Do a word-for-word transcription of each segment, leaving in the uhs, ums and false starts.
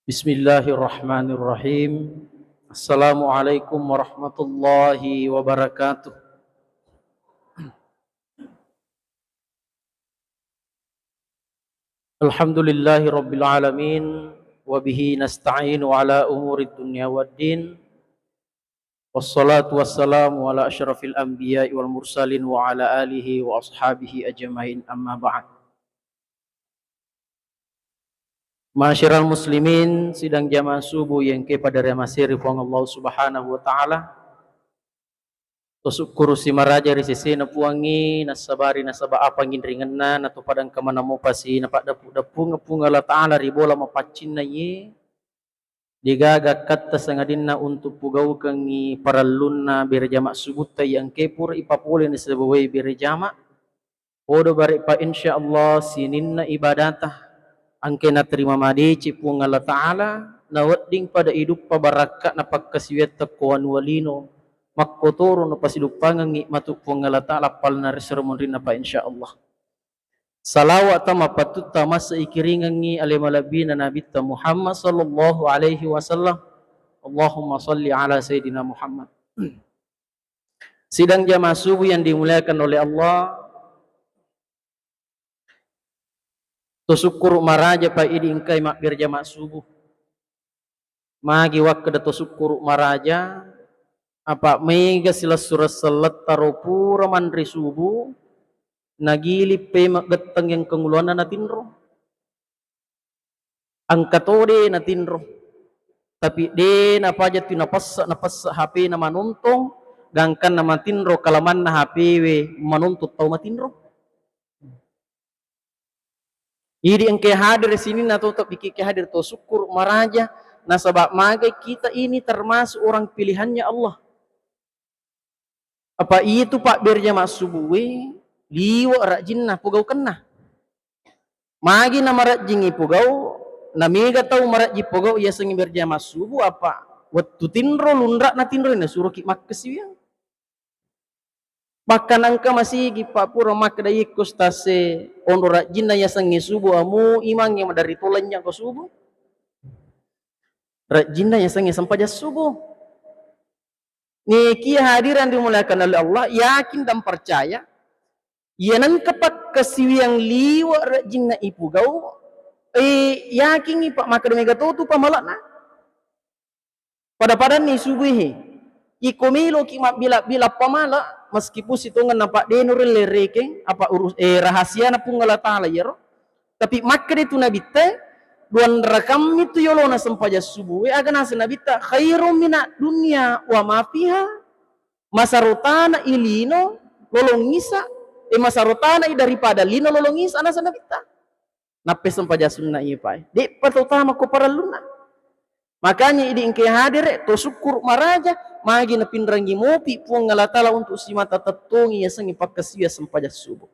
Bismillahirrahmanirrahim. Assalamualaikum warahmatullahi wabarakatuh. Alhamdulillahi rabbil alamin, wa bihi nasta'inu ala umurid dunya waddin. Wassalatu wassalamu ala asyrafil anbiya'i wal mursalin wa ala alihi wa ashabihi ajmain, amma ba'd. Ma'asyiral muslimin, sidang jamaah subuh yang kepada riamaseri Puang Allah Subhanahu wa Ta'ala. Tosukkuru simaraja ri sesena Puangnge, nassabari nasaba apangnginringenna, natopadang kamanamopasi, napaddeppu-deppungeng Puang Allah Ta'ala ri bola mapaccinna iye, degaga katta sangadinna untuk pugaukengngi parellunna bere jama subutta iya engke pura ipapole nasaba wae bere jama. Podo bare'pa, insya Allah, sininna ibadata engke naterima madeceng Puang Allah Ta'ala, nawedding pada iduppa barakka'na pakkasiwiatta ko wanua lino, makkotoro napasiduppangengngi matu Puang Allah Ta'ala, appalna ri sero munrinna pa, insya Allah. Salawat tama pattutta masa ikiringengngi ale malebbina Nabitta Muhammad sallallahu alaihi wasallam. Allahumma salli ala Sayyidina Muhammad. Sidang jamaah subuh yang dimuliakan oleh Allah, tosukkuru maraja pa idi engkai mabbere jama subuh. Magi wakkeda tosukkuru maraja, apa mega silessureng selletta ro pura manre subuh, nagili pemeng getteng yang kenguluanna natinro. Engka to de natinro, tapi de napaja tu napessa, napessa H P na manontong, gangkanna matinro kalamanna H P we manontong tau matinro. Idi engke hadir sininna to, tapi ki hadir to sukkuru maraja, nasaba magai kita ini termasuk orang pilihannya Allah. Apa itu pabbere jama subuh we liwe rajinna pogaukenna. Magi namarajjingi pogau, namega tau marajji pogau yasengnge berjama subuh, apa wettu tinro, lunra na tinro, nasuroki makkasiwiang. Bahkan engka masigi pa pura makkeda, ikko stase onro rajjinna yasengnge subuh, amu imangnge maderri to lennya ko subuh. Rajjinna yasengnge sempajang subuh. Nekia hadiran dimuliakan oleh Allah, yakin dan percaya, iya nengka pakkasiwiang liwe rajjinna ipugau, eh, yakingi pa makkeda mega totu pamalana. Pada-padanni subuhi. Iko meloki mabbila-bila pamala, meskipun sitongenna pa de nurelle rekeng, apa urus-, eh, rahasiana Puang Allah Ta'ala iyaro. Tapi makkeda tu Nabitta, duanrakammi tu yolona sempajang subuh we, aga naseng Nabitta, khairum minad dunya wa ma fiha, masarotana i lino lolong isa, eh, masarotana i daripada lino lolong isa, naseng Nabitta. Nappe sempajang sunna iya pae. De'pa tau tama ko parellunna. Makanya idi engke hadere, to sukkuru maraja, magi napinrangi mopi Puang Allah Ta'ala untuk simata tettongi yasengnge pakkasiwiang sempajang subuh.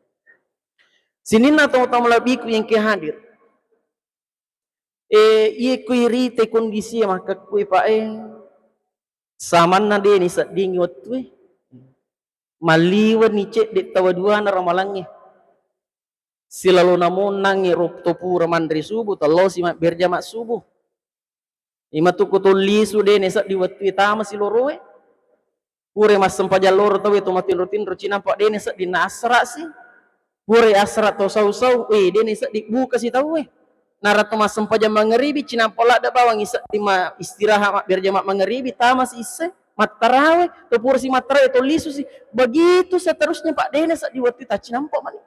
Sininna tau-tau malebbiku yang ke hadir. Eh, iye ku irite kondisi makkakkue, Pak, eh. Samanna de ni seddingi wettue. Malliwenni cedde tawa duana ramalangnge. Silalona monnangnge ro to pura manre subuh, tellosi mabberjama subuh. Imatu ko tollisu de ne seddi wettue tama siloroe. Pura massempajang loro tauwe to matinro-tinro cinampa de ne seddi na asrasi. Pura asra to sau-sau, eh, de ne seddi bukasi tauwe. Nara to massempajang mangaribi cinampa ladda bawangi seddi ma istirahat mabberjama mangaribi, tamasi isse mattarawe, to purasi mattarawe tollisusi. Begitu seterusnya, Pak, de ne seddi wettue taccinampa mani.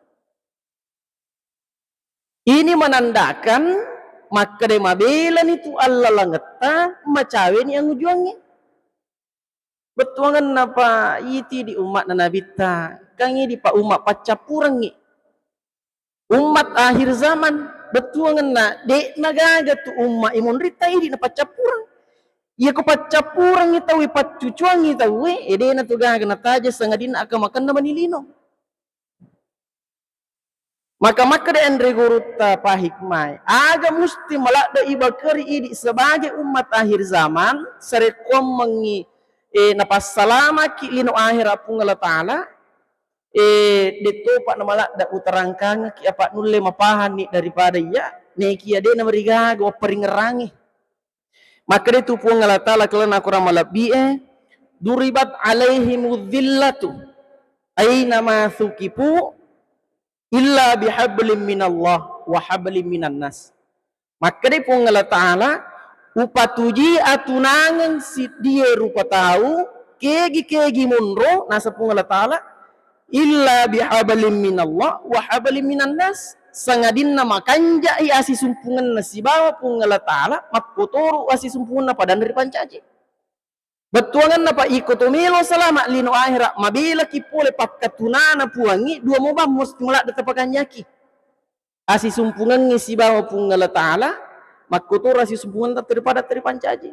Ini menandakan makkeda mabelani tu allalengetta, macaweni angujuangnge. Bettuangenna pa iti di ummatna Nabitta, kan idi pa umma paccappurengngi. Ummat akhir zaman, bettuangenna de'na gaga tu umma imonritta idi na paccappureng. Iya ko paccappurengngi tauwe, paccucuangngi tauwe, eh, de'na tu gaga nataja sangadinna akamakenna mani lino. Maka makkeda anre gurutta pahikmai, aga musti maladde ibakeri idi sebagai ummat akhir zaman, sarekkuammengngi, eh, napassalamaki lino akhera Puang Allah Ta'ala, eh, dettopa namaladde uterangkangeki apa nulle mapahanni daripada iya, nekia de namarigaga wapparingngerangi. Makkeda tu Puang Allah Ta'ala, kelana Quran malebbi'e, "Duribat alaihimudz dzillatu aina ma suqifu illa bihablim minallah wa hablim minan nas." Makkeda Puang Allah Ta'ala, "Upatuji atunangeng siddie rupa tau, kegi-kegi monro," nasa Puang Allah Ta'ala, "illa bihablim minallah wa hablim minan nas." Sangadinna makanja'i asisumpungenna sibawa Puang Allah Ta'ala, makkotoro asisumpungenna padanna ripancaji. Bettuangenna, Pak, iko to melo salama lino ahera, mabelaki pole pakkatunana Puangnge, dua mobang musti maladde tapakanjaki. Asisumpungengnge sibawa Puang Allah Ta'ala, makkotoro asisumpungenta teripada teripancaji.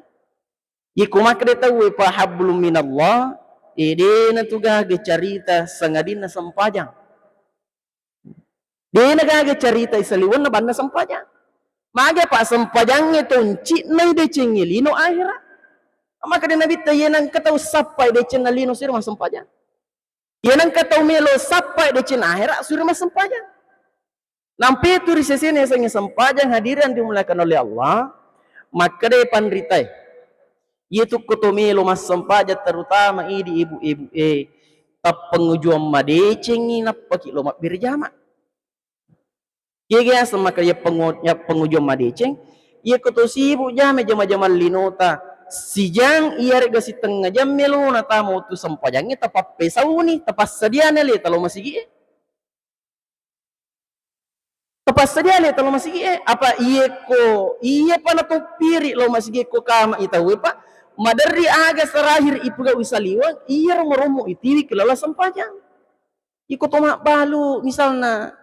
Iko makkeda tauwe, Pak, hablum minallah, e, dena tu gaga carita sangadinna sempajang. Dena gaga carita saliwenna banna sempajang. Maga, Pak, sempajangnge tonci'nai decengnge lino ahera. Makkeda Nabitta, iye nengka tau sappai decenna lino suri massempajang. Iye nengka tau melo sappai decenna ahera suri massempajang. Nampe tu ri sesena yasengnge sempajang, hadirin dimuliakan oleh Allah, makkeda panritae, iye tu ko to melo massempajang, terutama idi ibu-ibu e, tappengujuang madecengngi nappaki lo mabbere jama. Kega yaseng makkeda yappengu-, yappengujuang madeceng, iye ko to sibuk jama jama-jamang linota, sijang iyarega sitengnga jang melona tama wettu sempajangnge, tapappesauni, tapassadiani ale talo masigi e. Tapassadia ale talo masigi e, apa iye ko, iye pa natoppiri lo masigi e ko kama i tauwe, Pak, maderri aga terakhir ipegau i saliweng, iyaro marommo itiwi ke lala sempajang. Iko to mabbalu, misalna,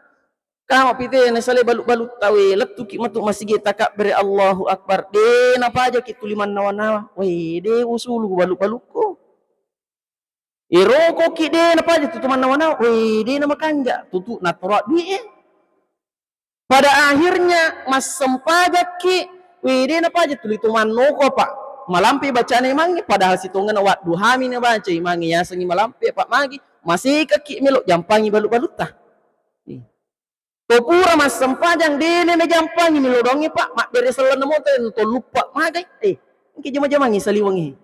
kama pite na sale balu-balu tawe, lettuki matu masigi e takabbere Allahu Akbar, de napajaki tu limannawa-nawa, weh, de usulu balu-balukko. Erokoki de napaja tutu mannawa-nawa, weh, de namakanja, tutu natoro dui e. Pada akhirnya massempajakki, weh, de napaja tuli to mannoko, Pak. Malampe bacana imangnge, padahal sitongenna wadduhami nabaca imangnge, yasengngi malampe, Pak, magi, masekakki melo jampangi balu-balutta. Ih. To pura massempajang, dena najampangi melo doangnge, Pak, mabbere sellenna moto, ento luppa magai. Eh, engke jama-jamangi saliwengnge.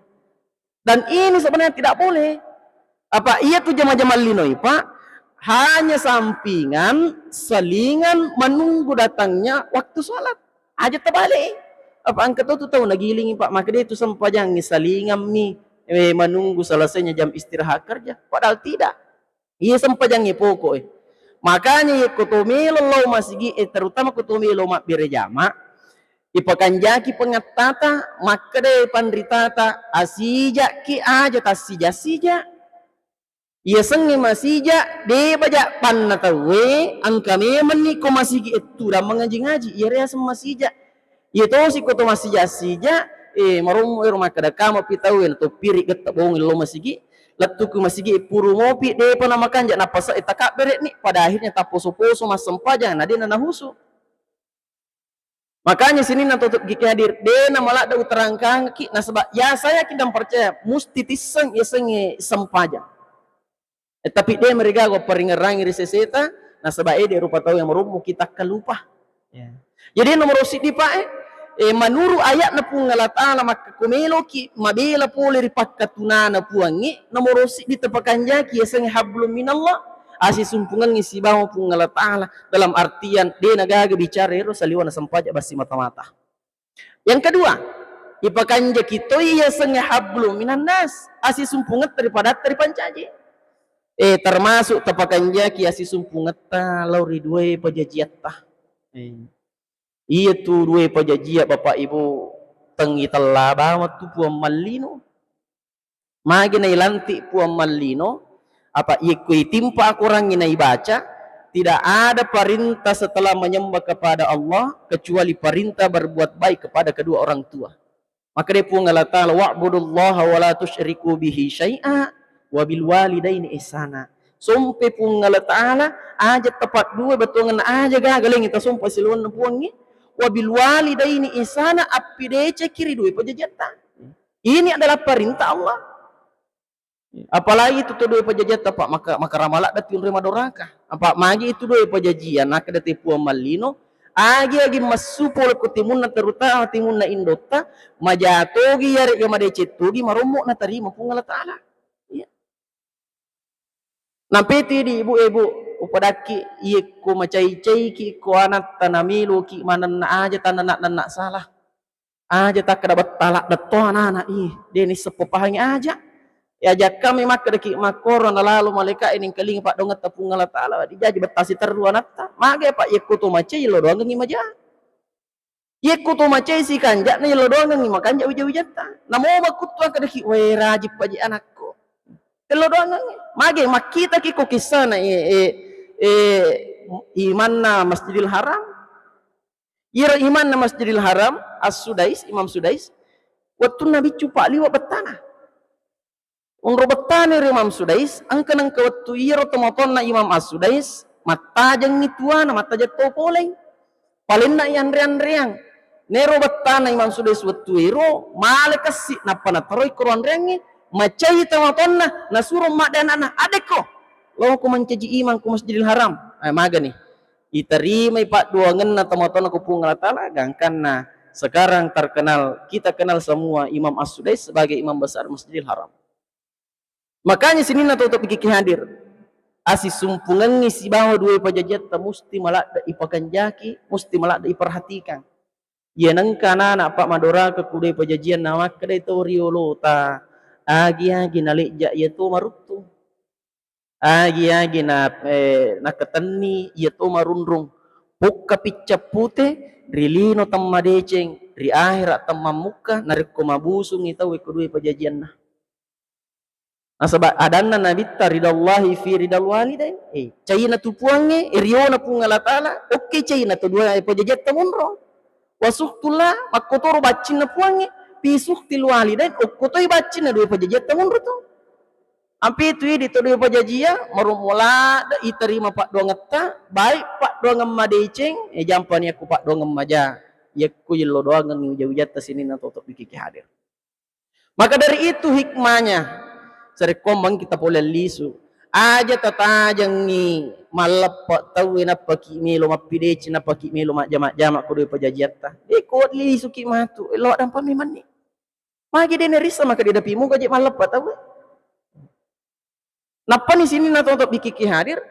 Dan ini sebenarnya tidak boleh. Apa iya tu jama-jamang linoi, Pak, hanya sampingan, salingan menunggu datangnya waktu sholat. Aja terbalik. Apa engka to tu tau nagilingi, Pak, makkeda tu sempajangngi salingammi, eh, menunggu selesainya jam istirahat kerja. Padahal tidak. Iya sempajangnge pokok e. Makanya iya ko to melo lao masigi e, terutama ko to melo mabbere jama, ipakanjaki pengattata, makkeda panritata, asijakki aja tassija-sija. Iya sengnge masija, de baja panna tauwe, engka memenni ko masigi e tudang mangaji-ngaji, iyare aseng masija. Iya tosi ko to massija-sija, eh, marommo ero makkeda kama pi tauwe, natoppiri getta bongi lo masigi, lettuku masigi e puru mopi, depa namakanja, napasa e takabbere'ni, pada akhirnya tapposo-poso massempajang, na dena nahusu. Makanya sininna totop giki hadir, dena maladda uterangkangki, nasaba ya saya yakin dan percaya, musti tisseng yasengnge sempajang. Eh, tapi de merigaga paringerangi ri seseta, nasaba ede rupa tau yang marummu kita kalupa. Ya. Jadi nomor siddi, Pak, eh, eh, menurut ayatna Puang Allah Ta'ala, makka ko meloki mabela pole ri pakkatunana Puangnge, nomor siddi tapakanjaki yasengnge hablum minallah, asisumpungengngi sibawa Puang Allah Ta'ala, dalam artian de nagaga bicara ero saliwa nasempaja bassi mata-mata. Yang kedua, ipakanjaki toi yasengnge hablum minan nas, asisumpungetta ri padatta ripancaji. Eh, termasuk tapakanjaki asisumpungetta lao ri duae pajajiatta. Eh. Iya tu duae pajajia, Bapak Ibu, tengngi tella bawang tu Puang Mallino. Magi nailantik Puang Mallino, apa iyekko itimpa akorangngi naibaca, tidak ada perintah setelah menyembah kepada Allah kecuali perintah berbuat baik kepada kedua orang tua. Makkeda Puang Allah Ta'ala, "Wa'budullaha wa la tusyriku bihi syai'a wa bil walidaini ihsana." Sompe Puang Allah Ta'ala, aja tepat dua bettuangenna, aja gaga lengngi tasompa silaongenna Puangnge, wa bil walidaini ihsana, appideceki ri dua pajajiatta. Ini adalah perintah Allah. Apalagi itu tu dua pajajiatta, Pak, maka, maka ramaladda tinroi madoraka. Apa magi itu dua pajajian, nakkeda te Puang Mallino, Agi-agi messu pole ko timunna, terutama timunna indotta, majatogi yaregga madeceng togi marommo natarima Puang Allah Ta'ala. Iya. Nampetu idi, ibu, ibu, upadakki, iyekko macai-caiki ko anatta nameloki manenna aja tananna-nanna salah. Aja takkeda bettala detto anak-anak, ih, deni seppo pahangi aja. Ya jakka mi makkedaki makkoro nalalo malaika ini engkalinga paddoangetta Puang Allah Ta'ala, dijaji bettasi terru anatta. Mage, Pak, yekko to macai lo doangengi maja. Yekko to macai sikanja'na, yello doangengngi makanja wija-wijatta. Namo makkuttu akkadaki, "Wae, rajing paje anakku." Yello doangengngi. Mage makkitaki ko kissana, eh, eh, eh, imanna Masjidil Haram. Iyaro imanna Masjidil Haram, As-Sudais, Imam Sudais, wettunna biccu paliwa bettana. Onro bettana ri Imam Sudais, engka nengka wettu iyaro tomatoanna Imam As-Sudais, mattajengngi tuana, mattajeng to polei. Palenna ianre-anreang. Nero bettana Imam Sudais wettu ero, male kessi, nappa nataroi koro anreangnge, macai tomatoanna, nasuro madde anakna, "Adekko, loko mancaji imang ko Masjidil Haram." Eh, magani. Itarimai paddoangenna tomatoanna ko Puang Allah Ta'ala, gangkanna sekarang terkenal, kita kenal semua Imam As-Sudais sebagai imam besar Masjidil Haram. Makanya sininna tau tobbikiki hadir, asisumpungengngi sibawa dua pajajiatta musti maladde ipakanjaki, musti maladde iperhatikan. Iya nengka anana, Pak, madoraka ku dua pajajianna, makkedai tau riolota, agi-agi nalejja iya to maruttu. Agi-agi na, eh, naketenni iya to marunrung. Pukka piccang pute, ri lino temmadeceng, ri ahera temmammukka, narekko mabusungi tau ko dua pajajianna. Nasaba adanna Nabitta, "Ridallahi fi ridal walidain." Eh, caina tu Puangnge, eh, riona Puang Allah Ta'ala, oke caina tu dua pajajiatta monro. Wa sukhtullah, makkotoro baccinna Puangnge, fi sukhtil walidain, okkotoi baccinna dua pajajiatta monro tu. Ampe tu idi to dua pajajia, marommo ladde itarima paddoangetta, baik paddoangeng madeceng, eh, jampani yakko paddoangeng maja, yakko yello doangengngi wija-wijatta sininna to tobbikiki hadir. Maka dari itu hikmahnya, sarekkoammengngi kita pole lisu, aja tatajengngi malleppe tauwe nappaki melo mappideceng, nappaki melo majjama-jama ko dua pajajiatta. De ko lisuki matu, lao dampa memanni. Magi de nerissa maka de dapi muga je malleppe tauwe. Nappani sininna to tobbikiki hadir.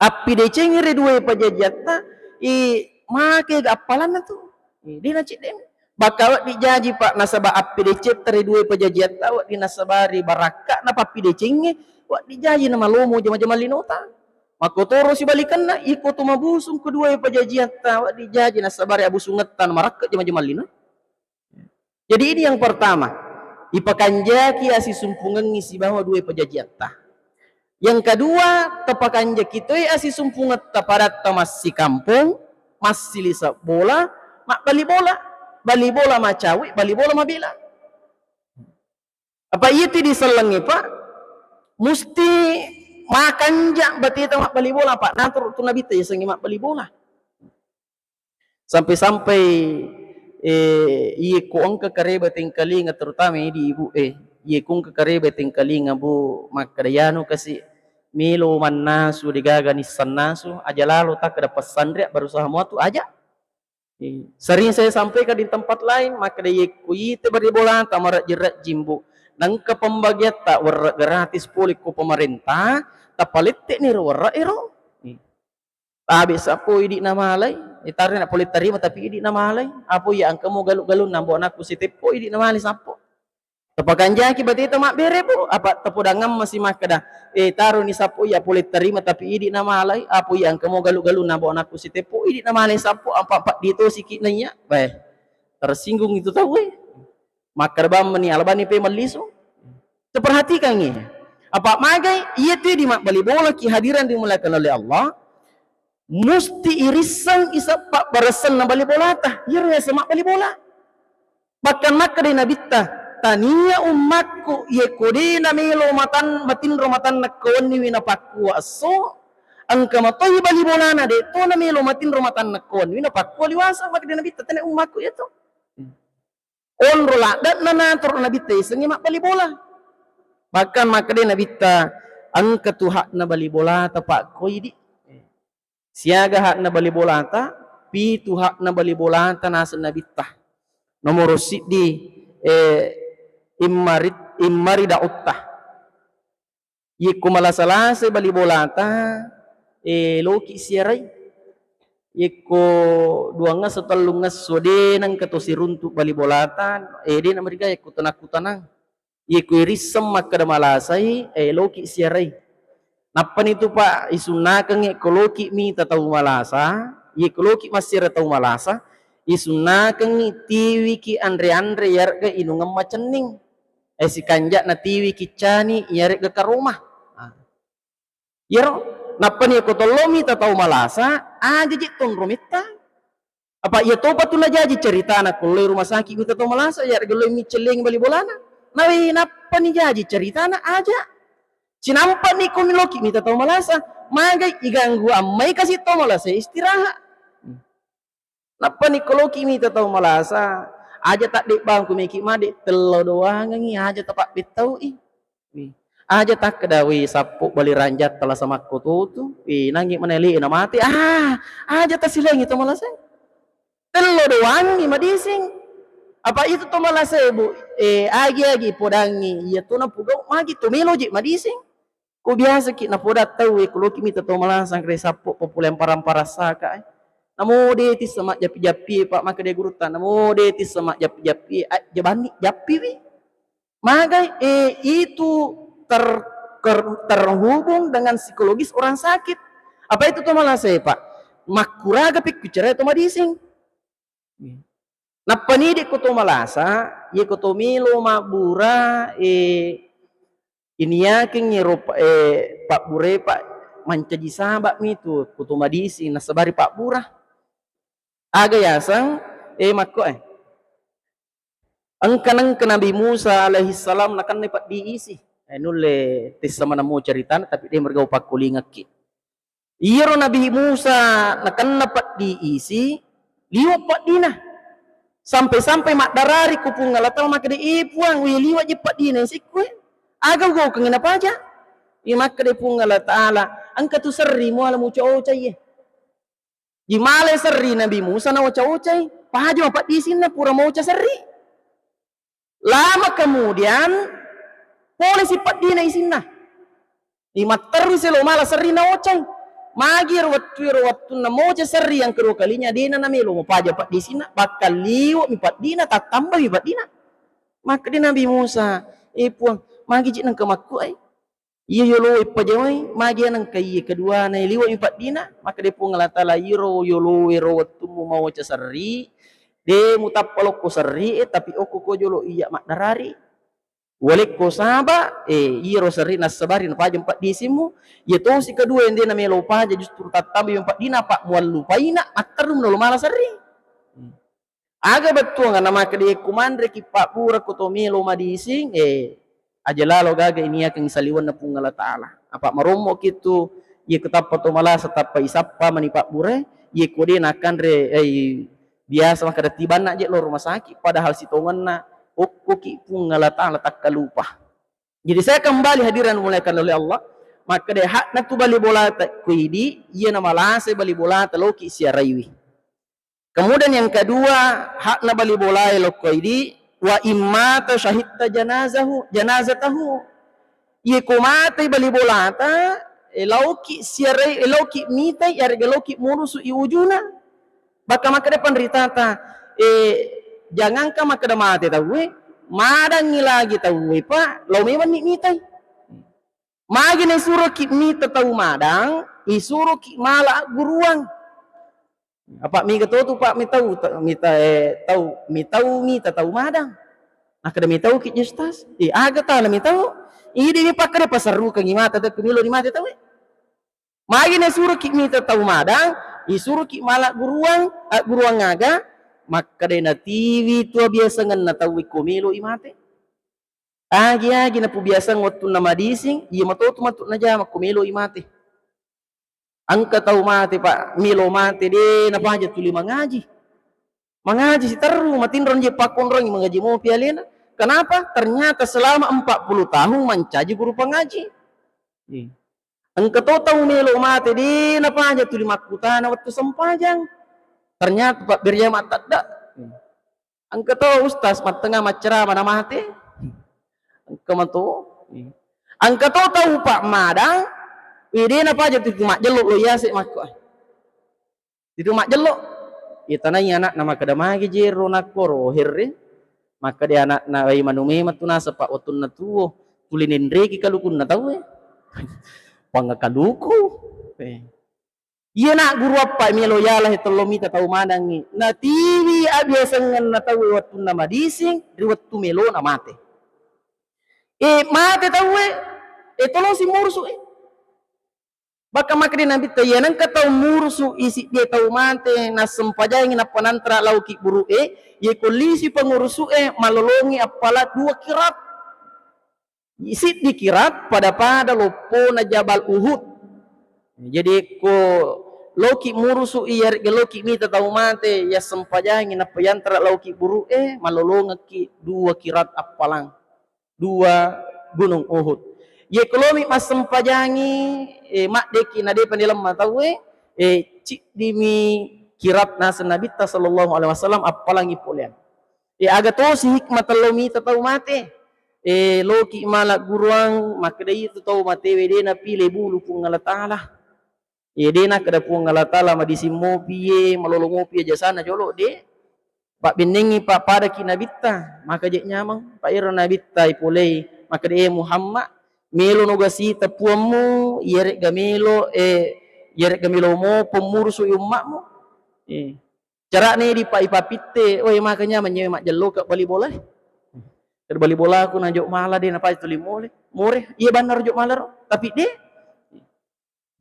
Appidecengi ri dua pajajiatta, i, make ga appalanna tu. I, de naceddemi. Baka wedding jaji, Pak, nasaba appidecetta ri dua pajajiatta, wedding nasabari barakka na pappidecengi, wedding jaji na malomo jama-jama linota. Makkotoro sibalikenna, iko tu mabusung kedua pajajiatta, wedding jaji nasabari abusungetta na marakka jama-jama lino. Jadi ini yang pertama, ipakanjaki asisumpungengngi sibawa dua pajajiatta. Yang kedua, tapakanjaki toi asisumpungetta padatta massikampong, massilisa bola, mabbali bola, bali bola macawe, bali bola mabela. Apa iya tu disellengi, Pak? Musti makanja bateta mabbali bola, Pak. Naturu tu Nabitta yasengnge mabbali bola. Sampai-sampai, eh, iye ko engka kareba tengkalinga, terutama idi ibu, eh, iye ko engka kareba tengkalinga, Bu, makkeda, "Yanu kasi melo mannasu, degaga nissennasu, aja lalo takkeda passanre, berusaha muatu aja." Eh, sering saya sampaikan di tempat lain, makkeda, "Iye ko ite bali bolata marejjing-rejjing, Bu, nengka pembagiatta werre gratis pole ko pemerintah, tapalette ni ro werre ero." Eh. Tabe sappo idi namalai, itare na pole tarima tapi idi namalai. Apo iya engka mo galu-galunna ambo anakku siteppo idi namalai sappo. Tapakanjaki bateta mabbere, Bu, apa tapodangang masi makkeda, eh, taro ni sappo iya pole tarima tapi idi namalai. Apo iya engka mo galu-galunna ambo anakku siteppo idi namalai sappo, ampa-, ampa ditosiki naiya. Bae. Tersinggung itu tauwe. Makkeda bang meni, alabani pe mellisu. Perhatikangi. Apa magai, iya tu di mabbali bola ki hadiran dimuliakan oleh Allah, musti irisseng isappa barasenna bali bolata. Iyaro yaseng mabbali bola. Bahkan makkeda Nabitta, "Tania ummakku, ye ko de namelo matan, matinro matanna kawanniwi napakkua esso, engka matoi bali bolana de to namelo matinro matanna kawanniwi napakkua liwasa," makkeda Nabitta, "Tania ummakku iya to." Onro ladde'na natoro Nabitta yasengnge mabbali bola. Bahkan makkeda Nabitta, "Engka tu hakna bali bolata, Pak, ko idi." Siaga hakna bali bolata, pitu hakna bali bolata naseng nabitta. Nomoro siddi, eh, immari-, immarida'utta. Yekko malasa-lasai bali bolata, eh, loki siarai. Yekko duangngesso tellungngesso de nengka to siruntu bali bolata, eh, de namariga yekko tenakkutanang. Yekko irisseng makkeda malasai, eh, loki siarai. Nappani tu, Pak, isunnakengngi ko loki mita tau malasa, yekko loki massiara tau malasa, isunnakengngi tiwiki anre-anre yarega inungeng macenning. Eh, sikanja'na tiwiki cani yarega karoma. Ah. Iyaro, nappani ko tollo mita tau malasa, aja je tonro metta. Apa iya topa tu najaji ceritana ko loe rumah sakit mita tau malasa, yarega loe miccellengi bali bolana. Nawe nappani jaji ceritana aja. Sinampani ko miloki mita tau malasa, magai iganggu ammai kasi tau malasa istirahat. Nappani ko loki mita tau malasa, aja taddebbangku meki made, tello doangengi aja tapabbettaui. Wi. Aja takkeda, "Wi, sappo bali ranjatta lasa makkototu." Wi, nangi manelli na mate. Ah, aja tasilengi to malasa. Tello doangi madising. Apa itu to malasa, Bu? Eh, agi-agi podangi. Iya to napugau magi to melo je madising. Ko biasa ki napoda tau, eh, ko loki mita to malasa re sappo populeng parang-parang saka, eh. Namo de tissa majjappi-jappi, Pak, makkeda gurutta. Namo de tissa majjappi-jappi, eh, jabanni jappi wi. Magai, eh, itu ter-, ter-, terhubung dengan psikologis orang sakit. Apa itu to malasa, Pak? Makkuraga pikku cerai to madising. Nappani de ko to malasa, ye ko to melo mabbura, eh, iniakengngi ro pa-, eh, pabbure, Pak, mancaji sabak mi tu ko to madising nasabari pabbura. Aga yaseng, eh, makko, eh. Engka nengka Nabi Musa alaihissalam nakenna peddi isi. Eh, nulle tissa manammu ceritana, tapi de mergau pakkulingekki. Iyaro Nabi Musa nakenna peddi isi, liwa peddina. Sampai-sampai maddarari ku Puang Allah Taala makkeda, "Eh, Puang, wi liwa je peddina isikku, eh. Aga ugaukengngi napaja?" Iya makkeda Puang Allah Taala, "Engka tu serri muala muca-oca iye." Ji male serri Nabi Musa naoca-ocai, paja mapeddi isinna pura maoca serri. Lama kemudian, pole si peddina isinna. Imatterru selo mala serri naocai. Magi ro wettu, ro wettunna moca serri yang kedua kalinya, dena namelo mapaja peddi isinna, bakka liwa mi peddina, tattamba mi peddina. Makkeda Nabi Musa, "Eh Puang, magi ji nengka makku ai?" Iya yolo ipajawai, magi nengka iye keduana liwa mi peddina, makkeda Puang Allah Taala, "Iyaro yolo ero wettummu maoca serri, de mutappa lokko serri, eh, tapi okko ko jolo iya maddarari. Walekko saba, eh, iyaro serri nassabari napaja peddi isimmu, iya tosi kedua yang de namelo paja justru tattambai mi peddina, apa muallupaina, matterru nolo mala serri." Aga bettuanna makkeda, "Kumanreki pabbura ko to melo madising, eh, aja lalo gaga iniakeng saliwenna Puang Allah Taala. Apa marommoki tu, iya ko tappa to malasa, tappa isappa mani pabbura, iya ko de nakanre, eh, biasa makkeda tibanna je lo rumah sakit, padahal sitongenna okkoki Puang Allah Taala takkalupa." Jadi saya kembali hadirin dimuliakan oleh Allah, makkeda hakna tu bali bolata ko idi, iya na malasa bali bolata loki siaraiwi. Kemudian yang kedua, hakna bali bolae lokko idi, wa immata syahidta janazahu, janazatahu. Iye ko matei bali bolata, eh, laoki siarai, eh, laoki mitai, yarega laoki murusu i ujuna. Baka makkeda panritata, eh, jangankan makkeda mate tauwe, madangi lagi tauwe, Pak, lao memanni mitai. Magi naisuroki mita tau madang, isuroki mala agguruang. Apa miga to tu, Pak, mitau, ta-, mita, eh, tau, mitau mita tau madang. Akkeda mitauki, Ustaz? Eh, aga tala mitau? Idi mi pakkeda paserrukengi mata, tapi melo ni mate tau, eh. Magi nasuroki mita tau madang, isuroki mala guruang, agguruang aga? Makkeda natiwi tu abiasangenna tau ko melo i mate. Agi-agi napubiasang wettunna madising, iya matotu matu najama ko melo i mate. Engka tau mate, Pak, melo mate, de napaja tuli mangaji. Mangaji siterru, matinro je pakkonrong mangaji mopi alena. Kenapa? Ternyata selama empat puluh tahun mancaji guru pangaji. Iya. Engka to tau melo mate, de napaja tuli makkutana wettu sempajang. Ternyata pabberiang mattadda. Engka to ustaz mattenga maccerama na mate. Engka mato. Engka to tau pak madang, we de napaja tuli majjello lo yase makko. Itu majjello. Itanai anakna makkeda, "Magi jero nakkoro herre?" Makkeda anakna, "Wai manu memang tu nasaba wettunna tuo, tuli nenreki kalukunna tauwe." Pangakaluku. Eh. Iya nak guru appa melo yala he tello mita tau manangngi. Natiwi abiasengenna tauwe wettunna madising ri wettu melona mate. Eh, mate tauwe, eh, tolosi murusu, eh. Bahkan makkeda Nabitta, iya nengka tau murusu i siddie tau mate, nassempajangi nappa nantara lao kiburu'e, ye ko lisi pengurusu'e, malolongi appala dua kirat. Siddi kirat pada-pada loppona Jabal Uhud. Jadi ko loki murusu i, yaregga loki mita tau mate, yassempajangi nappa yantara lao kiburu'e, malolongekki dua kirat appalang. Dua Gunung Uhud. Ye kolomi massempajangi, eh, maddeki nadepa nilemma tauwe, eh, ciddimi kirat naseng Nabitta sallallahu alaihi wasallam appalangi poleang. Eh, aga tosi hikmah tello mita tau mate. Eh, loki mala guruang, makkeda itu tau matewe de napile bulu Puang Allah Taala. Iye, de nakkeda Puang Allah Taala madising mopi ye, malolo mopi ye jasana jolo, de. Pabbennengngi pa padaki Nabitta, maka je nyameng. Pa ero Nabitta ipolei, makkeda, "Eh Muhammad, melo no gasita Puammu, iyaregga melo, eh, iyaregga melo mo pemmurusu i ummatmu." Eh. Carane di pa ipapitte, "Oi, maka nyameng nyewe majjelloka bali bola." Bali bolaku na jok mala de napaja tuli mole. More, iya banna ro jok mala ro. Tapi de.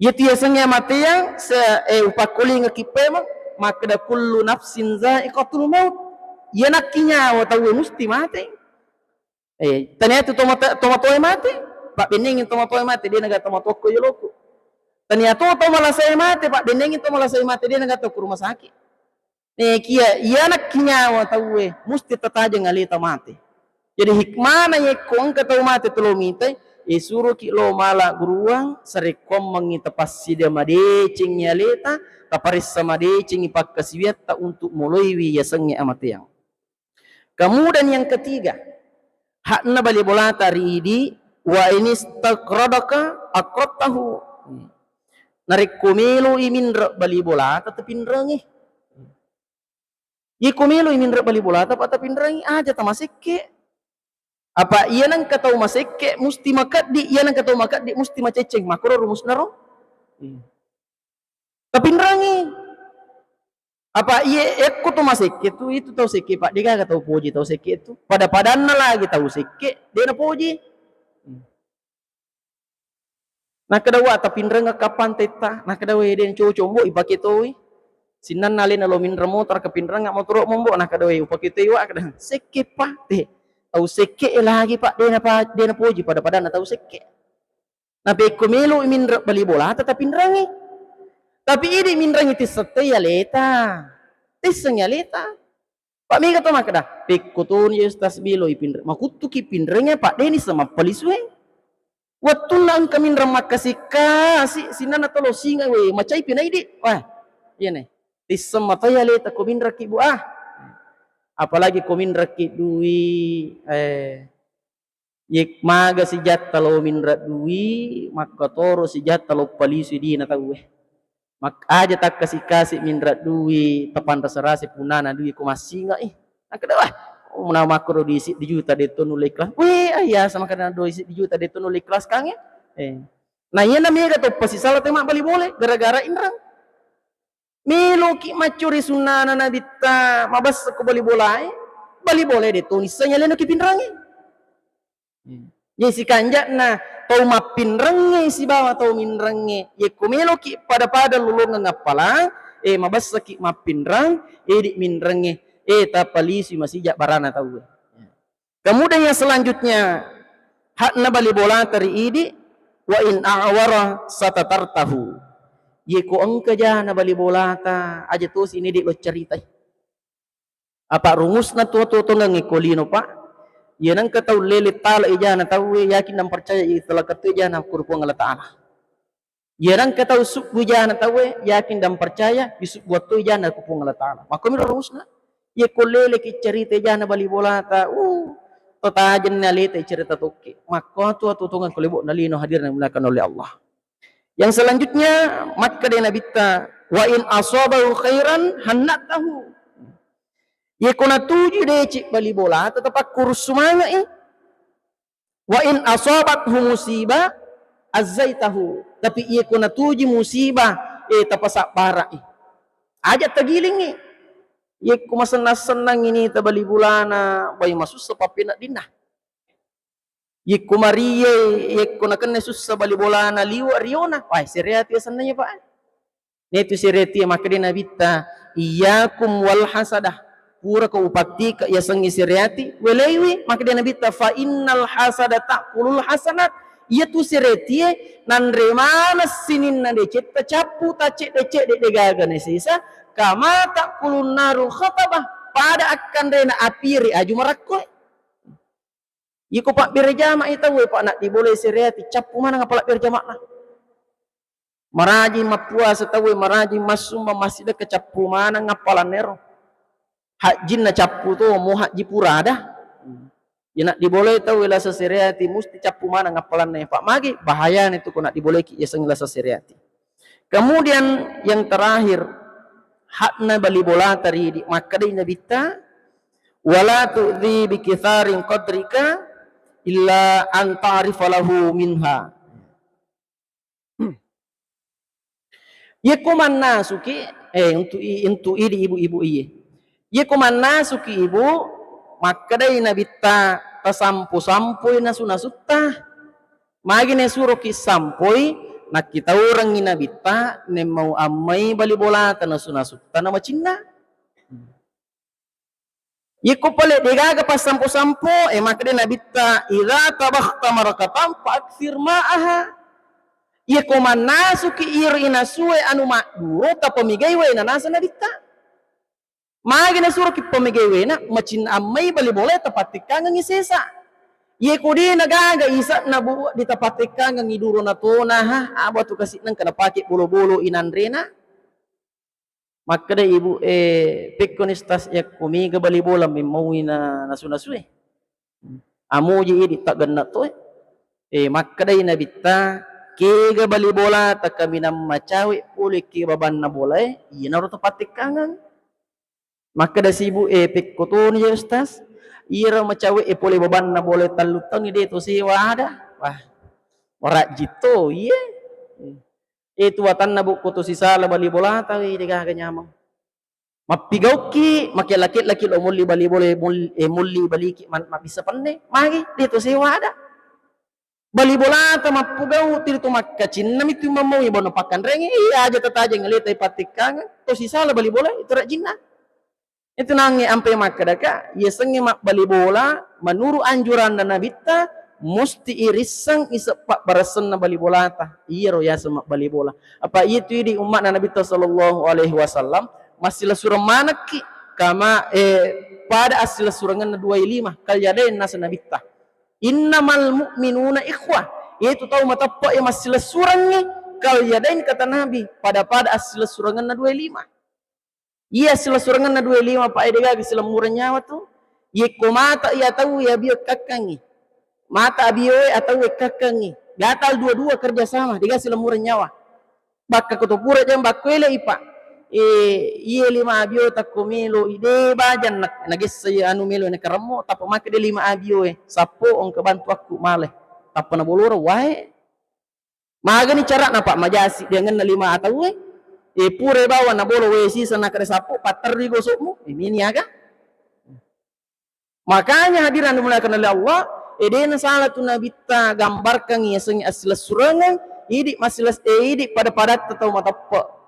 Iyatu yasengnge amateang, se-, eh, upakkolingekki pemeng, makkeda, "Kullu nafsin za'iqatul maut." Iya nakki nyawa tauwe musti mate. Eh, tania tu tomata-, tomatoe mate, pabbennengi tomatoe mate, de naga tomatoakko yoloku. Tania to tomalasae mate, pabbennengi tomalasae mate, de naga to ku rumah sakit. Nekia iyanakki nyawa tauwe musti tatajeng aleta mate. Jadi hikmana yekko engka tau mate tolo mitai, eh, suroki lo mala guruang, sarekkoammengngi tapassida madecengngi aleta, taparessa madecengngi pakkasiwiatta untuk moloiwi yasengnge amateang. Kemudian yang ketiga, hakna bali bolata ri idi, "Wa inistaqradaka aqradtahu." Narekko meloi minre bali bolata, tapinrengi. Iko meloi minre bali bolata, pa tapinrengi, aja tamasekke. Apa iya nengka tau masekke musti makeddi, iya nengka tau makeddi musti maceceng. Makkoro rumusna ro. Iya. Tapinrengi. Apa iye, ekko to masekke tu, itu tau sekke, Pak, degaga tau poji tau sekke tu. Pada-padanna lagi tau sekke, de napoji. Nakkeda, "Wa, tapinrengekka pantetta." Nakkeda, "We, de cocok, mbo ipake toi. Sinnanna alena lo minre motor, kapinrenga motoro mo, mbo." Nakkeda, "We, upake toi, Wa." Kada, "Sekke, Pak." Te, tau sekke e lagi, Pak, de napa-, de napoji pada-padanna tau sekke. Napekko melo minre bali bolata tapinrengi. Tapi idi minrengi tisseng toi aleta. Tisseng aleta. Pak, mega to makkeda, "Pekko toni ya Ustaz, melo ipinre-, makuttuki pinrengi, Pak, deni sama palisue." Wettunna engka minreng makkasi-kasi, sinnanna tolo singa, we, macai pi naidi. Wah, iya ne. Tisseng matai aleta ko minrekki, Bu, ah. Apalagi ko minrekki dui, eh, Ye maga sijatta lo minre dui, makkatoro sijatta lo palisui dina tauwe. Mak-, aja takkasi-kasi minre dui, tapanrasa-rasa punana dui ko massinga, ih. Nakkeda, "Wah, oh, muna makkoro dui siddi juta de to nulle ikhlas." Weh, ah, iya, sama kadang dui siddi juta de to nulle ikhlas kange. Eh. Nah, iyana mega to pasisala te mabbali bole, gara-gara inreng. Meloki maccuri sunnana Nabitta, mabessa ko bali bolae, bali bolae de to nisseng alena ki pinrangi. Jadi sikanja'na tau mappinrengnge sibawa tau minrengnge, yekko meloki pada-pada lolongeng appalang, eh, mabessaki mappinreng, eh, di minrengnge, eh, tapalisui masija barana tauwe. Kemudian yang selanjutnya, hakna bali bolata ri idi, wa in a'wara satatartahu. Yeko engka jana bali bolata, aja tosi nidi lo ceritai. Apa rumusna tua-tua tongeng ko lino, Pak. Iya nengka tau lele tala ijana tauwe, yakin dan percaya i talakattu ijana kuru Puang Allah Ta'ala. Iyarengka tau subbu jana tauwe, yakin dan percaya, disubbu wattoi jana ku Puang Allah Ta'ala. Makkomiro rumusna. Iyakko leleki cerita jana bali bolata, uh, to tajenna aleta cerita tokki. Makko tu atutungan ko lebo'na lino hadirna dimuliakan oleh Allah. Yang selanjutnya, makkeda Nabitta, "Wa in asabahu khairan hannatahu." Iyakko natuju deceng bali bolata, tapakkurus sumange'i. "Wa in asabathu musibah azzaitahu." Tapi iyakko natuju musibah, eh, tapasabbara'i. Aja tagilingngi. Iyakko masennang-sennang ini tabali bolana, bai masussa pappeneddinna. Iyakko mariye, iyakko nakenna sussa bali bolana liwa riona, wah, sereati asennanya, Pak. Netu sereati, makkeda Nabitta, "Iyyakum wal hasadah." Pura ko upattika yasengnge sereati, welaiwi, makkeda Nabitta, "Fa innal hasada ta'kulul hasanat." Iyatu sereatie nanre maneng sininna decetta cappu, tacedde-cedde degaga nasesa, kama ta'kulun naru khatabah, pada akkanrena api ri aju marakkoe. Iko pabbere jama'i tauwe, Pak, naddibolai sereati, cappu maneng appala bere jama'na. Marajing mappuasa tauwe, marajing massumbang, massidekka, cappu maneng appalanna ero. Hajjinna cappu to, mo hajji pura ada. Iya naddibolai tauwe lasa sereati, musti cappu maneng appalanna. Pak, magi bahayana itu ko naddiboleki yaseng lasa sereati. Kemudian yang terakhir, hakna bali bolata ri idi, makkedai Nabitta, "Wala tu'dzi bi kitsarin qadrika illa an ta'rifa lahu minha." Yekko mannasuki, eh, untuk i-, untuk idi ibu-ibu iye. Yekko mannasuki ibu, makkedai Nabitta, "Tasampo-sampoi nasu-nasutta." Magi nasuroki sampoi, nakkitaurengngi Nabitta, nemmau ammai bali bolata nasu-nasutta na macinna. Yekko pale degaga passampo-sampo, eh, makkeda Nabitta, "Idza tabakhta marqatan fa aktsir ma'aha." Yekko mannasuki iro inasue anu madduro, tapamegai waena, naseng Nabitta. Magi nasuroki pamegai waena, macinna ammai bali bolae, tapattekkangengngi sesa. Yekko de nagaga isa'na bu, ditapattekkangengngi durona tona, ha, aba tu kasi nengka napake bolo-bolo inanrena. Makkeda ibu e, "Pekkoni stas yakko mega bali bola memmaui na nasu-nasue?" Amuji idi taggenna toe. E, makkedai Nabitta, "Kega bali bola takaminang macawe pole ke babanna bolae, iyanaro tapattekkangeng." Makkeda sibu e, "Pekko toni ja Ustaz, iyaro macawe e pole babanna bolae tallu taung de to sewa ada." Wah, warajji to iye. E, tuatanna bukko to sisala bali bolata, we, degaga nyameng. Mappigauki, makella-kellaki lo mulli bali bola, mul-, e, mulli baliki man-, mabbissa penne, magi, de to sewa ada. Bali bolata mappugau, tiri tu makkacinna mitu mammaui bono pakkanrengnge, iya aja tatajeng aleta ipattekkangeng, to sisala bali bola, itu rajinna. Itu nangnge ampe makkedaka, yasengnge mabbali bola, menurut anjuranna Nabitta, musti irisseng iseppa baressanna bali bolata. Iyaro yaseng mabbali bola. Apa itu idi umma'na Nabitta sallallahu alaihi wasallam, massilesureng manekki, kama, eh, pada assilesurengenna dua lima, kal yadain naseng Nabitta. "Innamal mu'minuna ikhwah." Itu tau mateppe e massilesurengngi, kal yadain kata Nabi, pada-pada assilesurengenna dua lima. Iya, silasurengengna dua lima, Pak, e, degaga silammureng nyawa tu. Yekko mata iya tau iya abio ekkakkangngi. Mata abio e atau ekkakkangngi. Gatal dua-dua kerja sama, degaga silammureng nyawa. Bakka ko to pura jang bakko ele i, Pak. E, iye lima abio takko melo i de bajang na-, nagessa iya anu melo nakaremmo, tappa makkeda lima abio e. Sappo engka bantu akku male. Tappa naboloro wae. Magani cara'na, Pak, maja assiddiangenna lima atauwe? E, pura bawang nabolo wae sisa nakkeda sappo, patterri gosokmu, e, meni aga? Makanya hadirin dimuliakan oleh Allah, e, dena salah tu Nabitta gambarkan yasengnge assilesurengeng, idi massiles-, e, idi pada-padatta tau mateppe.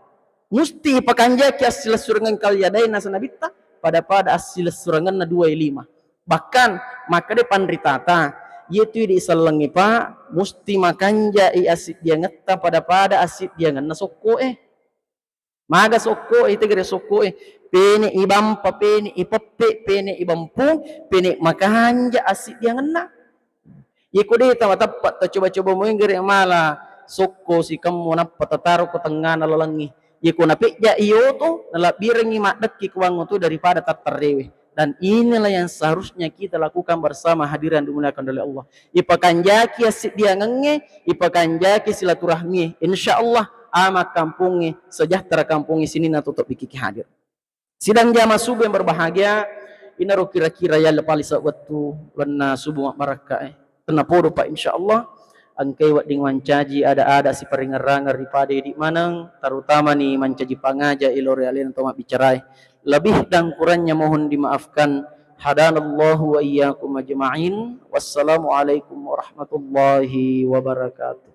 Musti pakanjaki assilesurengeng kal yadain naseng Nabitta, pada-pada assilesurengenna dua lima. Bahkan, makkeda panritata, iyetu idi sellengnge, Pak, musti makanjai assiddiangetta pada-pada assiddiangenna sokko e. Maga sokko e, itegere sokko e, pene ibampa, pene ipeppe, pene ibampung, pene makanja assiddiangenna. Yeko de tamateppa, tacoba-coba muenggere mala, sokko sikemmu nappa tataro ko tengngana lalengngi. Yeko napejja iyoto, nalabbirengngi maddekki kuangngo tu daripada tattarrewe. Dan inilah yang seharusnya kita lakukan bersama, hadirin dimuliakan oleh Allah. Ipakanjaki assiddiangengnge, ipakanjaki silaturahmi. Insya Allah, ama kampungnge, sejahtera kampungnge, sininna tutup bikiki hadir. Sidang jamaah subuh yang berbahagia, inaro kira-kira yalla pali sawettu wenna subuh mabbarakka e. Tennapodo pa, insya Allah engkai wedding mancaji ada-ada siparingerrangeng ripada idi maneng, terutama ni mancaji pangaja ilori alena to mabbicarae. Lebih dan kurangnya mohon dimaafkan. Hadanallahu wa iyyakum ajma'in. Wassalamualaikum warahmatullahi wabarakatuh.